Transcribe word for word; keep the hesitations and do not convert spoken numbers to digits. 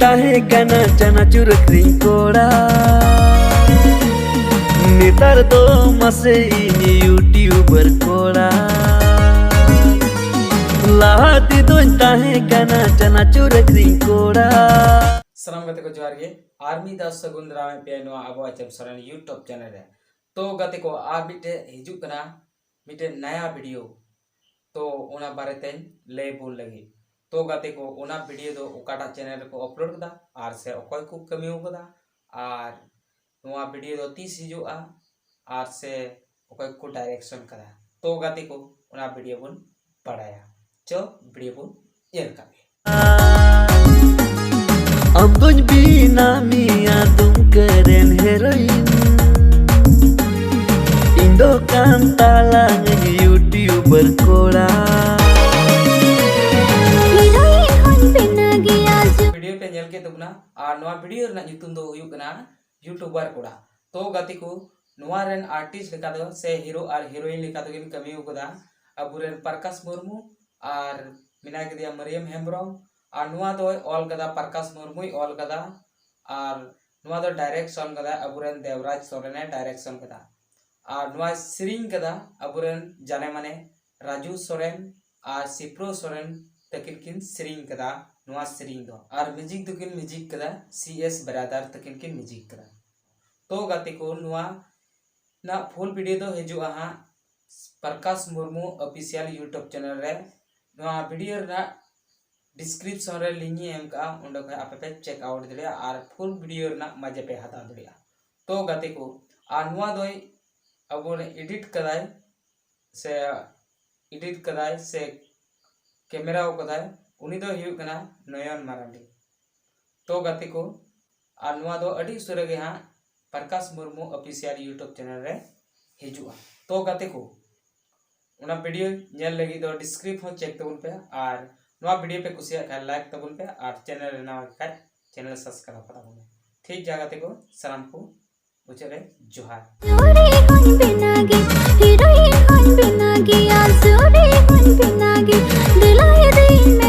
ᱛᱟᱦᱮᱸ ᱠᱟᱱᱟ ᱪᱟᱱᱟᱪᱩᱨ ᱟᱹᱠᱷᱨᱤᱧ ᱠᱚᱲᱟ, ᱱᱮᱛᱟᱨ ᱫᱚ ᱢᱟᱥᱮ ᱤᱧ YouTuber ᱠᱚᱲᱟ᱾ ᱞᱟᱦᱟ ᱛᱮᱫᱚᱧ ᱛᱟᱦᱮᱸ ᱠᱟᱱᱟ ᱪᱟᱱᱟᱪᱩᱨ ᱟᱹᱠᱷᱨᱤᱧ ᱠᱚᱲᱟ᱾ ᱥᱟᱱᱟᱢ ᱜᱟᱛᱮ ᱠᱚ ᱡᱚᱦᱟᱨ ᱜᱮ᱾ ᱟᱨ ᱢᱤᱫ ᱫᱷᱟᱣ ᱥᱟᱹᱜᱩᱱ ᱫᱟᱨᱟᱢᱮᱫ ᱯᱮᱭᱟ ᱱᱚᱣᱟ ᱟᱵᱚᱣᱟᱜ ᱪᱮᱢ ᱥᱚᱨᱮᱱ YouTube ᱪᱮᱱᱮᱞ ᱨᱮ᱾ ᱛᱚ ᱜᱟᱛᱮ ᱠᱚ, ᱟᱨ ᱢᱤᱫᱴᱮᱡ ᱦᱤᱡᱩᱜ ᱠᱟᱱᱟ ᱢᱤᱫᱴᱮᱡ ᱱᱟᱭᱟ ᱵᱷᱤᱰᱤᱭᱳ᱾ ᱛᱚ ᱚᱱᱟ ᱵᱟᱨᱮᱛᱮᱧ ᱞᱟᱹᱭ ᱵᱚᱱ ᱞᱟᱹᱜᱤᱫ᱾ ᱛᱚ ᱜᱟᱛᱮ ᱠᱚ, ᱚᱱᱟ ᱵᱷᱤᱰᱤᱭᱳ ᱫᱚ ᱚᱠᱟᱴᱟᱜ ᱪᱮᱱᱮᱞ ᱨᱮᱠᱚ ᱟᱯᱞᱳᱰ ᱠᱟᱫᱟ ᱟᱨ ᱥᱮ ᱚᱠᱚᱭ ᱠᱚ ᱠᱟᱹᱢᱤ ᱠᱟᱫᱟ, ᱟᱨ ᱱᱚᱣᱟ ᱵᱷᱤᱰᱤᱭᱳ ᱫᱚ ᱛᱤᱥ ᱦᱤᱡᱩᱜᱼᱟ ᱟᱨ ᱥᱮ ᱚᱠᱚᱭ ᱠᱚ ᱰᱟᱭᱨᱮᱠᱥᱚᱱ ᱠᱟᱫᱟ᱾ ᱛᱚ ᱜᱟᱛᱮ ᱠᱚ, ᱚᱱᱟ ᱵᱷᱤᱰᱤᱭᱳ ᱵᱚᱱ ᱵᱟᱲᱟᱭᱟ᱾ ᱪᱚ ᱵᱷᱤᱰᱤᱭᱳ ᱵᱚᱱ ᱧᱮᱞ ᱠᱟᱜ ᱜᱮ᱾ ᱟᱢ ᱫᱚᱧ ᱵᱮᱱᱟᱣ ᱢᱮᱭᱟ ᱫᱩᱢᱠᱟᱹ ᱨᱮᱱ ᱦᱮᱨᱳᱭᱤᱱ, ᱤᱧ ᱫᱚ ᱠᱟᱱ ᱛᱟᱞᱟᱝ ᱤᱧ YouTuber ᱠᱚᱲᱟ᱾ ᱦᱤᱨᱳᱭᱤᱱ ᱦᱚᱸᱧ ᱵᱮᱱᱟᱣ ᱜᱮᱭᱟ ᱡᱩ- ᱵᱷᱤᱰᱤᱭᱳ ᱯᱮ ᱧᱮᱞ ᱠᱮᱫ ᱛᱟᱵᱚᱱᱟ, ᱟᱨ ᱱᱚᱣᱟ ᱵᱷᱤᱰᱤᱭᱳ ᱨᱮᱱᱟᱜ ᱧᱩᱛᱩᱢ ᱫᱚ ᱦᱩᱭᱩᱜ ᱠᱟᱱᱟ YouTuber ᱠᱚᱲᱟ᱾ ᱛᱚ ᱜᱟᱛᱮ ᱠᱚ, ᱱᱚᱣᱟ ᱨᱮᱱ ᱟᱨᱴᱤᱥᱴ ᱞᱮᱠᱟ ᱫᱚ ᱥᱮ ᱦᱤᱨᱳ ᱟᱨ ᱦᱤᱨᱳᱭᱤᱱ ᱞᱮᱠᱟ ᱫᱚᱠᱤᱱ ᱠᱟᱹᱢᱤ ᱟᱠᱟᱫᱟ ᱟᱵᱚᱨᱮᱱ ᱯᱨᱚᱠᱟᱥ ᱢᱩᱨᱢᱩ ᱟᱨ ᱢᱮᱱᱟᱭ ᱠᱟᱫᱮᱭᱟ ᱢᱟᱨᱤᱭᱟᱢ ᱦᱮᱢᱵᱨᱚᱢ᱾ ᱟᱨ ᱱᱚᱣᱟ ᱫᱚᱭ ᱚᱞ ᱠᱟᱫᱟ, ᱯᱨᱚᱠᱟᱥ ᱢᱩᱨᱢᱩᱭ ᱚᱞ ᱠᱟᱫᱟ, ᱟᱨ ᱱᱚᱣᱟ ᱫᱚ ᱰᱟᱭᱨᱮᱠᱥᱚᱱ ᱠᱟᱫᱟ ᱟᱵᱚᱨᱮᱱ ᱫᱮᱵᱽᱨᱟᱡᱽ ᱥᱚᱨᱮᱱᱮ ᱰᱟᱭᱨᱮᱠᱥᱚᱱ ᱠᱟᱫᱟ᱾ ᱟᱨ ᱱᱚᱣᱟᱭ ᱥᱮᱨᱮᱧ ᱠᱟᱫᱟ ᱟᱵᱚᱨᱮᱱ ᱡᱟᱱᱮ ᱢᱟᱱᱮ ᱨᱟᱡᱩ ᱥᱚᱨᱮᱱ ᱟᱨ ᱥᱤᱯᱨᱳ ᱥᱚᱨᱮᱱ ᱛᱟᱹᱠᱤᱱ ᱠᱤᱱ ᱥᱮᱨᱮᱧ ᱠᱟᱫᱟ ᱱᱚᱣᱟ ᱥᱮᱨᱮᱧ ᱫᱚ, ᱟᱨ ᱢᱤᱣᱡᱤᱠ ᱫᱚᱠᱤᱱ ᱢᱤᱣᱡᱤᱠ ᱠᱟᱫᱟ, ᱥᱤ ᱮᱥ ᱵᱨᱟᱫᱟᱨ ᱛᱟᱹᱠᱤᱱ ᱠᱤᱱ ᱢᱤᱣᱡᱤᱠ ᱠᱟᱫᱟ᱾ ᱛᱚ ᱜᱟᱛᱮ ᱠᱚ, ᱱᱚᱣᱟ ᱨᱮᱱᱟᱜ ᱯᱷᱩᱞ ᱵᱷᱤᱰᱤᱭᱳ ᱫᱚ ᱦᱤᱡᱩᱜᱼᱟ ᱦᱟᱸᱜ Prakash Murmu official YouTube channel ᱨᱮ᱾ ᱱᱚᱣᱟ ᱵᱷᱤᱰᱤᱭᱳ ᱨᱮᱱᱟᱜ ᱰᱤᱥᱠᱨᱤᱯᱥᱚᱱ ᱨᱮ ᱞᱤᱝᱠ ᱤᱧ ᱮᱢ ᱠᱟᱜᱼᱟ, ᱚᱸᱰᱮ ᱠᱷᱚᱱ ᱟᱯᱮ ᱯᱮ ᱪᱮᱠ ᱟᱣᱩᱴ ᱫᱟᱲᱮᱭᱟᱜᱼᱟ ᱟᱨ ᱯᱷᱩᱞ ᱵᱷᱤᱰᱤᱭᱳ ᱨᱮᱱᱟᱜ ᱢᱟᱡᱟ ᱯᱮ ᱦᱟᱛᱟᱣ ᱫᱟᱲᱮᱭᱟᱜᱼᱟ᱾ ᱛᱚ ᱜᱟᱛᱮ ᱠᱚ, ᱟᱨ ᱱᱚᱣᱟ ᱫᱚᱭ ᱟᱵᱚ ᱮᱰᱤᱴ ᱠᱟᱫᱟᱭ ᱥᱮ ᱮᱰᱤᱴ ᱠᱟᱫᱟᱭ ᱥᱮ ᱠᱮᱢᱮᱨᱟ ᱠᱟᱫᱟᱭ, ᱩᱱᱤ ᱫᱚᱭ ᱦᱩᱭᱩᱜ ᱠᱟᱱᱟ ᱱᱚᱭᱚᱱ ᱢᱟᱨᱟᱱᱰᱤ᱾ ᱛᱚ ᱜᱟᱛᱮ ᱠᱚ, ᱟᱨ ᱱᱚᱣᱟ ᱫᱚ ᱟᱹᱰᱤ ᱩᱥᱟᱹᱨᱟ ᱜᱮ ᱦᱟᱸᱜ Prakash Murmu official YouTube channel ᱨᱮ ᱦᱤᱡᱩᱜᱼᱟ᱾ ᱛᱚ ᱜᱟᱛᱮ ᱠᱚ, ᱚᱱᱟ ᱵᱷᱤᱰᱤᱭᱳ ᱧᱮᱞ ᱞᱟᱹᱜᱤᱫ ᱫᱚ ᱰᱤᱥᱠᱨᱤᱯ ᱦᱚᱸ ᱪᱮᱠ ᱛᱟᱵᱚᱱ ᱯᱮ, ᱟᱨ ᱱᱚᱣᱟ ᱵᱷᱤᱰᱤᱭᱳ ᱯᱮ ᱠᱩᱥᱤᱭᱟᱜ ᱠᱷᱟᱱ ᱞᱟᱭᱤᱠ ᱛᱟᱵᱚᱱ ᱯᱮ, ᱟᱨ ᱪᱮᱱᱮᱞ ᱨᱮ ᱱᱟᱣᱟ ᱜᱮ ᱠᱷᱟᱱ ᱪᱮᱱᱮᱞ ᱥᱟᱵᱥᱠᱨᱟᱭᱤᱵ ᱠᱟᱛᱟ ᱵᱚᱱ ᱯᱮ᱾ ᱴᱷᱤᱠ ᱜᱮᱭᱟ ᱜᱟᱛᱮ ᱠᱚ, ᱥᱟᱱᱟᱢ ᱠᱚ ᱢᱩᱪᱟᱹᱫ ᱨᱮ ᱡᱚᱦᱟᱨ᱾ ᱡᱩᱨᱤ ᱦᱚᱸᱧ ᱵᱮᱱᱟᱣ ᱜᱮ, ᱦᱤᱨᱳᱭᱤᱱ ᱦᱚᱸᱧ ᱵᱮᱱᱟᱣ ᱜᱮᱭᱟ, ᱡᱩᱨᱤ ᱦᱚᱸᱧ ᱵᱮᱱᱟᱣ ᱜᱮ, ᱫᱮᱞᱟ ᱤᱫᱤᱧ ᱢᱮ᱾